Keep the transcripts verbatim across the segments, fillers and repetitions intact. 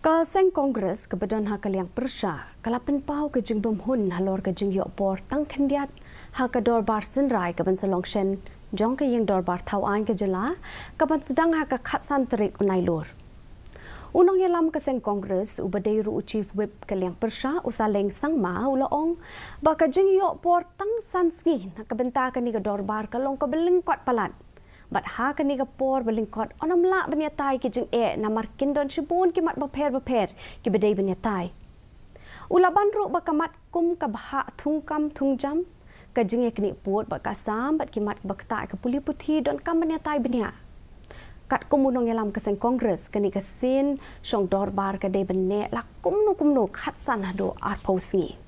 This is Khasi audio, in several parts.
Ka seng Congress kaba don ha ka liang pyrshah ka la pynpaw ka jingbymhun halor ka jingïoh por tang khyndiat ha ka dorbar synrai kaban sa long shen jong ka ïing dorbar thaw aiñ ka jylla kaban sdang ha ka khatsan tarik u Nailur. U nongïalam ka seng Congress uba dei ruh u Chief Whip ka liang pyrshah u Saleng Sangma u la ong ba ka jingïoh por tang san sngi na ka bynta kane ka dorbar ka long kaba lyngkot palat. Bad ha kane ka por ba lyngkot yn ym lah ban ïatai ki jingeh namar kin don shibun ki mat bapher bapher kiba dei ban ïatai. U la ban ruh ba ka mat kum ka bhah thungkam thungjam, ka jingïaknieh pud bad ka sam bad ki mat ba ktah ka pule puthi donkam ban ïatai bniah. Katkum u nongïalam ka seng Congress, kane ka sien shong dorbar ka dei ban neh la kumno kumno khatsan haduh arphew sngi.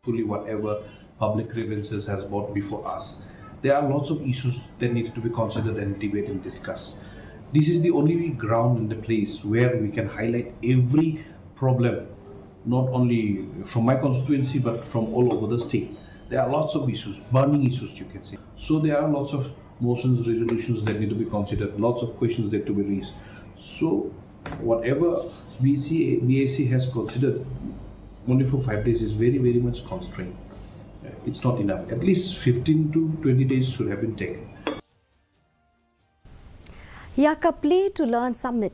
Fully whatever public grievances has brought before us. There are lots of issues that need to be considered and debate and discuss. This is the only ground and the place where we can highlight every problem, not only from my constituency but from all over the state. There are lots of issues, burning issues, you can say. So there are lots of motions, resolutions that need to be considered, lots of questions that to be raised. So whatever B C, B A C has considered only for five days is very, very much constrained. Uh, It's not enough. At least fifteen to twenty days should have been taken. Ïa ka Play to Learn Summit